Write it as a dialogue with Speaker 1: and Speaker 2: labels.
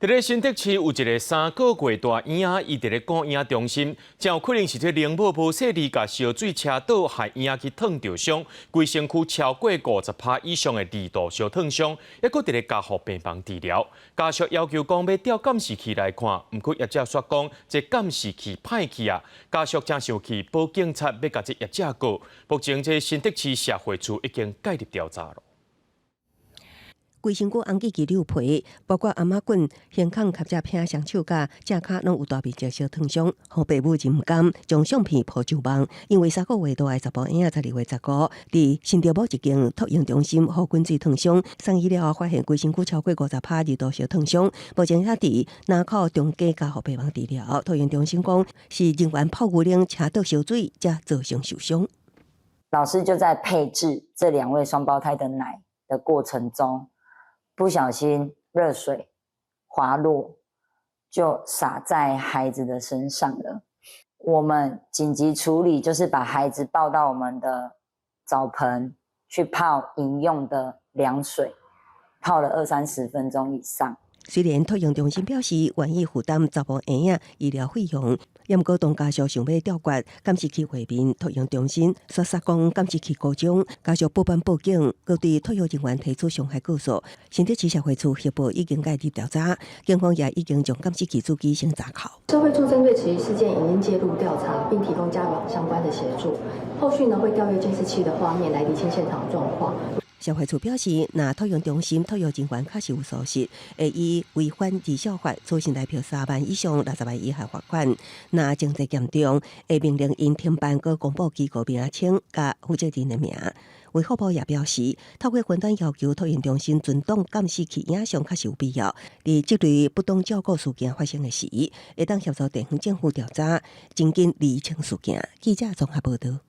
Speaker 1: 佇咧新竹市有一个3個月大嬰仔，伊佇咧顧嬰中心，真有可能是這奶母無細膩，共燒水車倒，害嬰仔去燙著傷，規身軀超過50趴以上的二度燒燙傷，猶閣佇咧加護病房治療。家屬要求講欲調監視器來看，毋過業者煞講這監視器歹去啊，家屬誠生氣，報警察欲共這業者告。目前這新竹市社會處已經介入調查囉。
Speaker 2: 規身軀紅吱吱扭皮，包括頷仔頸、胸孔及這片雙手佮正跤攏有大面積燒燙傷。予爸母真毋甘，將相片 po 上網。因為3個月大的查埔嬰仔12月15，佇新竹某一間托嬰中心予滾水燙傷，送醫了後發現規身軀超過50趴二度燒燙傷，目前還佇林口長庚加護病房治療。托嬰中心講是人員泡牛奶車倒燒水，才造成受傷。
Speaker 3: 老師就在配置這兩位雙胞胎的奶的過程中，不小心熱水滑落，就灑在孩子的身上了。我們緊急處理，就是把孩子抱到我們的澡盆去泡飲用的涼水，泡了二三十分鐘以上。
Speaker 2: 雖然托嬰中心表示願意負擔查埔嬰仔醫療費用，毋過當家屬想欲調閱監視器畫面，托嬰中心煞煞講監視器故障，家屬報班報警，閣對托育人員提出傷害告訴。新竹市社會處協報已經介入調查，警方也已經將監視器主機先查扣。
Speaker 4: 社會處針對此一事件已經介入調查，並提供家長相關的協助。後續呢會調閱監視器的畫面來釐清現場狀況。
Speaker 2: 社會處表示，若托嬰中心托育人員確實有疏失，會以違反兒少法處新台幣3萬以上60萬以下罰款；若情節嚴重，會命令𪜶停辦，閣公布機構名稱佮負責人的名。衛福部也表示，透過雲端要求托嬰中心存檔監視器影像確實有必要。佇這類不當照顧事件發生的時，會當協助地方政府調查，真緊釐清事件。記者綜合報導。